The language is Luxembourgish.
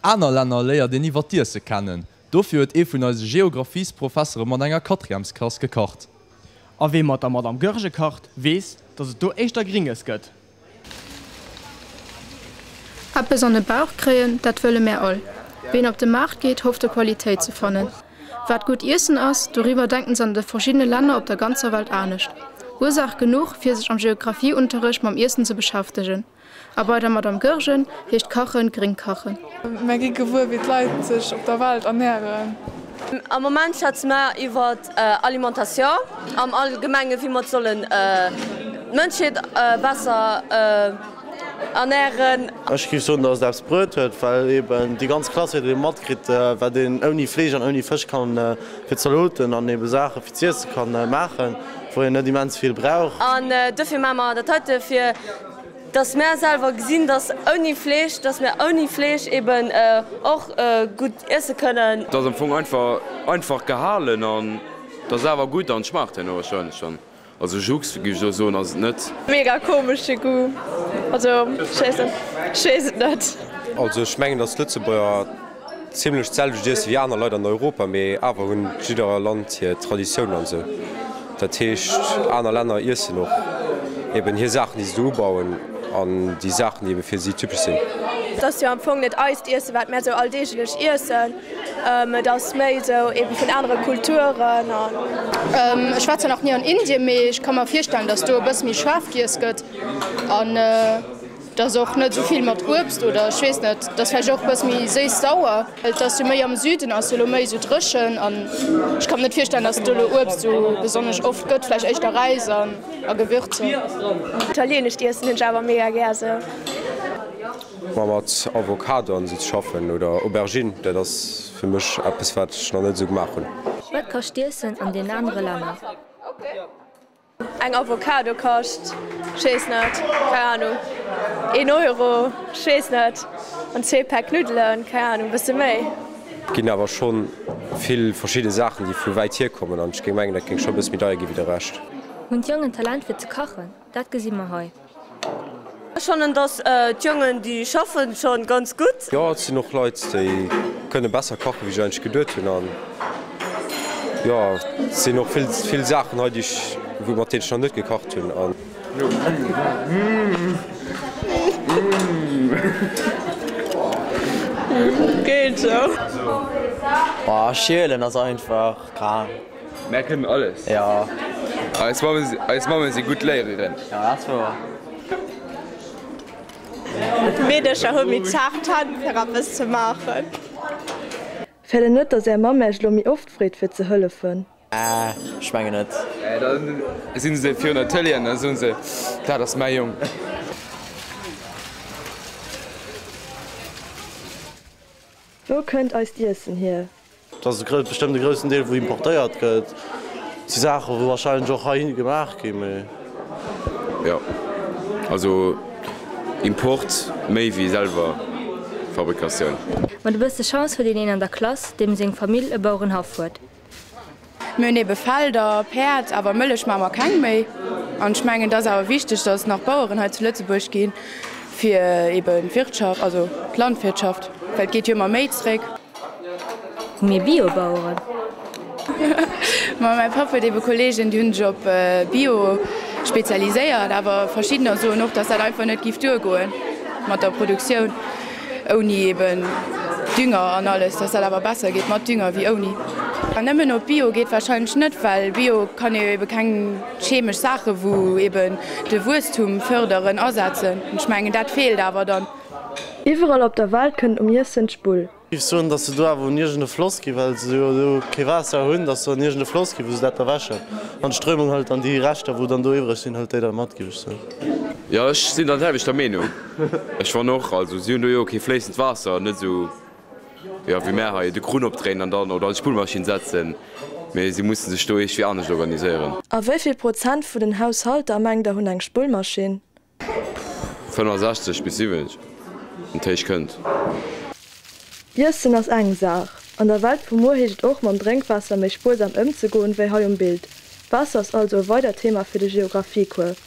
Aner Länner léiert een iwwer d'Iesse kennen. Dofir huet ee vun eise Geographiesprofessere mat enger Quatrièmesklass gekacht. A wee mat der Madame Goerge kacht, weess, datt et do éischter Gringes gëtt. Eppes an de Bauch kréien, dat wëlle mär all. Ween op de Maart geet, hofft do Qualitéit ze fannen. Wat gutt Iessen ass, doriwwer denken se an de verschiddene Länner op der ganzer Welt anescht. Ursaach genuch, fir sech am Geographieunterrecht mam Iessen ze beschäftegen. A bei der Madame Goergen heescht Kachen gréng kachen. Mär gi gewuer, wéi d'Leit sech op der Welt ernären. Am Moment schwätze mer iwwer Alimentation am Allgemengen, wéi mer sollen d'Mënschheet besser ernären. Ech géif soen, datt et eppes bruet huet, well eben déi ganz Klass huet ebe matkritt, wat een ouni Fleesch an ouni Fësch kann fir Zaloten an ebe Saache fir z'iesse kann maachen, wou een net immens vill brauch. An dofir maache mer dat heite fir dass mär selwer gesinn, dass ouni Fleesch, dass mär ouni Fleesch eben och gutt iesse kënnen. Et ass am Fong einfach einfach gehalen an et ass awer gutt an et schmaacht herno wahrscheinlech dann. Also Jux géif ech elo soen ass et net. Mega komesche Goût, also ech weess net, ech weess et net. Also ech mengen dass d'Lëtzebuerger zimlech d'selwecht iessen wéi aner Leit an Europa, mee awer hunn jidder Land hir Traditiounen an esou. Dat heescht aner Länner iessen och eben hir Saachen déi se do ubauen an déi Saachen déi ebe fir si typesch sinn. Et ass jo am Fong net eist Iessen wat mär esou alldeeglech iessen, et ass méi esou eben vun anere Kulturen an. Ech war zwar nach ni an Indien, mee ech ka mer virstellen, dass do e bësse méi schaarf giess gëtt an dass och net esou vill mat Uebst oder ech weess net, dass vläicht och e bësse méi séiss-sauer. Et ass jo méi am Süden, ass jo elo méi esou dréchen an ech ka mer net virstellen, dass et do elo Uebst esou besonnesch oft gëtt, vläicht éischter Räis an a Gewürzer. Italienescht Iessen hunn ech awer mega gär sou. Ma mat Avocado an esou ze schaffen oder Aubergine, dat ass fir mech eppes wat ech nach net esou gemaach hunn. Wat kascht d'Iessen an den anere Länner? Eng Avocado kascht, ech weess net, keng Ahnung, een Euro, ech weess net, an zwee Päck Nuddelen, keng Ahnung, bësse méi. Ginn awer schonn vill verschidde Saachen déi vu wäit hier kommen an ech géing mengen dat géing scho bësse méi deier gi wéi de Rescht. Hunn d'Jongen Talent fir ze kachen? Dat gesi mer hei. Ech fannen dass d'Jongen déi schaffen schon ganz gutt. Jo et sinn och Leit déi kënne besser kachen wéi ech eigentlech geduet hunn an jo et sinn och vill vill Saachen hei déi ech wou mat deenen ech nach net gekacht hunn an. Geet sou. Boah schielen ass einfach krank. Mär kënnen alles. Jo. Eis Mamme, eis Mamme si gutt Léierinnen. Jo, dat ass wouer. D'Meedercher hu méi zaart Hänn fir eppes ze maachen. Fäert der net, dass är Mamm äech lo méi oft freet fir ze hëllefen? Äh, ech mengen net. Da sinn se virun der Tëlee an da soen se, Dat ass mäi Jong. Wou kënnt eist Iessen hier? Et ass bestëmmt e groussen Deel, wou importéiert gëtt. Et si Saachen, wou warscheinlech och heihi gemaach ginn, mee. Jo, also Import méi wéi selwer Fabrikatioun. Mat e bësse Chance huet een een an der Klass, deem seng Famill e Bauerenhaff huet. Mir hunn ebe Felder, Päerd, awer Mëllech maache mer keng méi. An ech mengen, et ass awer wichteg, datt et nach Baueren hei zu Lëtzebuerg ginn, fir eben d'Wirtschaft, also d'Landwirtschaft, well et geet jo ëmmer méi zréck. Hu mir Biobaueren? Ma mäi Papp huet ebe Kolleegen, déi hunn sech op Bio spezialiséiert, awer verschiddener soen och, datt dat einfach net giff duergoen mat der Produktioun ouni eben Dünger an alles, datt dat awer besser geet mat Dünger wéi ouni. Nëmmen op Bio geet warscheinlech net, well Bio kann ee jo ebe keng chemesch Saache wou eben de Wuesstum fërderen asetzen. Ech mengen dat feelt awer dann. Iwwerall op der Welt kënnt um Iessen d'Spull. Giff soen dass se do awer un iergend e Floss ginn, well se jo do kee Waasser hunn, dass se an iergend e Floss ginn, wou se dat da wäschen. An d'Strömung hëlt dann déi Reschter, wou dann do iwwreg sinn, hëlt déi da mat, giff ech soen. Jo, ech sinn der selwechter Meenung. Ech fannen och, also si hunn do jo kee fléissend Waasser, net esou jo wéi mär hei de Krunn opdréinen an dann oder an d'Spullmaschinn setzen, mee si musse sech do iergwéi anescht organiséieren. A wéi vill Prozent vun den Haushalter mengt der hunn eng Spullmaschinn? 65 bis 70 en Téich kënnt. Iessen ass eng Saach. An der Welt vu muer heescht et och, mam Drénkwaasser méi spuersam ëmzegoen, wéi hei um Bild. Waasser ass also e weidert Thema fir de Geographiecours.